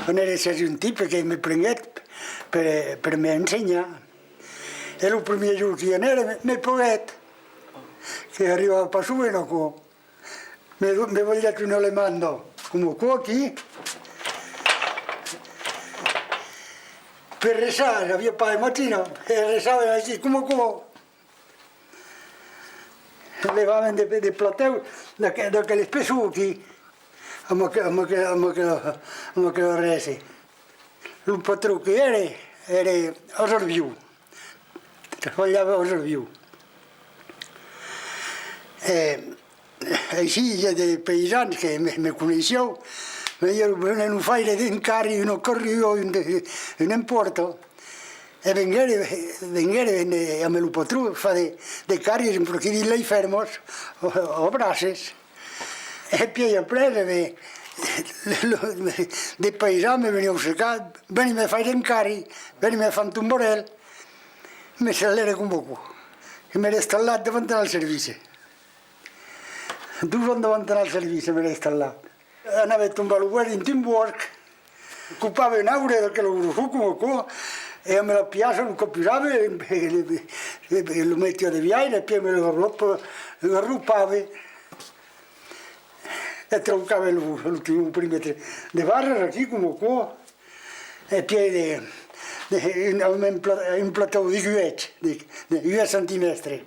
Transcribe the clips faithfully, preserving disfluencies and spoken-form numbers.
Anère chez un tipe que me prenguèt per, per me ensenhar. E lo primièr jorn que i anère, me, me poguèt, que arribava pas sovent aquò. Me, me balhèt una alemanda, coma aquò aquí. Per resar, aviá pas de machina, e resàvem aquí, coma aquò. Levàvem de, de platèus d'aqu-, d'aquel espessor aquí, amb aqu-, amb aqu-, amb aquela, amb aquela rèse. Lo patron que ère, ère Aserviu. Trabalhava a Aserviu. E aicí i a de païsans que me, me coneissián, me diguèron: «Vene nos faire d'encarri, una carriòla, un, un empòrta.» E venguère, venguère, eh, amb lo patron, far de, de carris, en aquí dins las fèrmas, o, o braces. E pièi après, eh, lo, de païsans me venián cercar: «Veni me faire un carri, veni me far un tombarèl.» Me salère coma aquò. E m'ère installat davant al servici. Dos ans davant al servici m'ère installat. Anave tombar lo boès dins un bòsc. Copave un aure d'aquela grossor coma aquò, e amb la piaça lo capirave, e, e, e, e lo metiá de viaire, e pièi me lo arrop-, lo arropave. E traucave lo, lo, lo perimètre de barras aquí, coma aquò. E pièi de, de, un, un pla-, un platèu de uèch, de, de uèch centimèstres.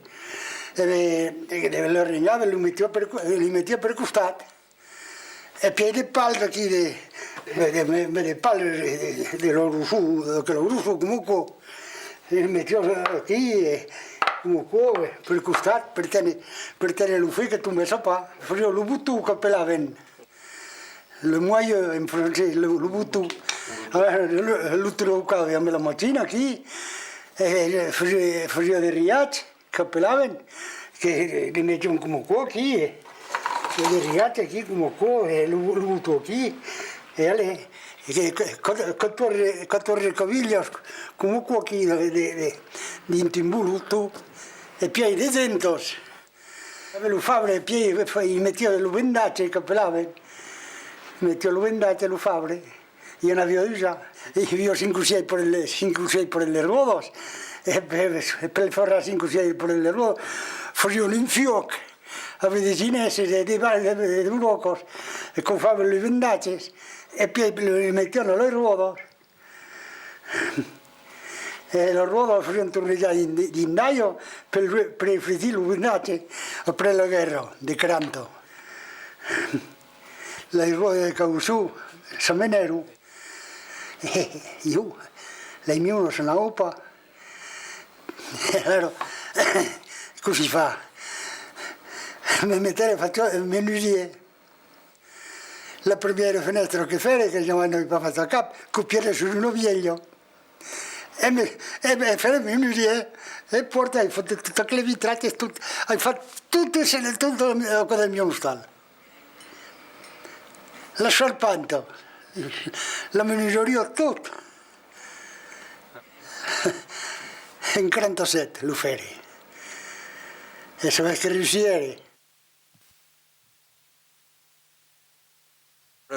E de, de, de l'arrenhave, lo metiá per co-, lo metiá per costat. E pièi de pals aquí, de, de, de, de pals de, de, de la grossor, d'aquela grossor, coma aquò. E metiá aquí, e, coma aquò, e, per costat, per téner, per téner lo fuòc que tombèsse pas. Fasiá lo boton qu'apelavan. Le moyeu, en francés, lo, lo boton. Alòrs, lo, lo traucave amb la machina aquí, e, e fasiá, fasiá de riats, qu'apelavan, que, que metián coma aquò aquí, e, e de riats aquí coma aquò, e lo, lo boton aquí, e allez, e que, que, quat-, quatòrze, quatòrze cavilhas coma aquò aquí, de, de, de, dins un boton, e pièi de dentas. Aviá lo fabre, e pièi, e, i metiá lo vendatge, qu'apelavan. Metiá lo vendatge, lo fabre. I n'aviá dusat. I aviá cinc o sièis parelhs, cinc o sièis parelhs de ròdas. E per, e per ferrar cinc o sièis parelhs de ròdas, fasián un fuòc. Aviá de ginèsses e de, de, de, de bròcas. E caufavan los vendatges. E pièi los metián a las ròdas. E las ròdas fasián tornejar dins, dins d'aiga per, per refregir lo vendatge après la guèrra de quaranta. Las ròdas de cauçon s'amenèron. E ieu, las miunas s'anavan pas. E alòrs, cossí far? Me metère a far menusièr. La primièra fenèstra que fère, que jamai n'aviá pas fach a cap, copière sus una vièlha. E me, e me fère menusièr, e pòrta, ai fach tot, tot aquel vitratge, tot, ai fach tot, tot aquò del mieu ostal. La charpenta, la menuisariá, tot. En quaranta-sèt lo fère. E sabes que reüssiguère?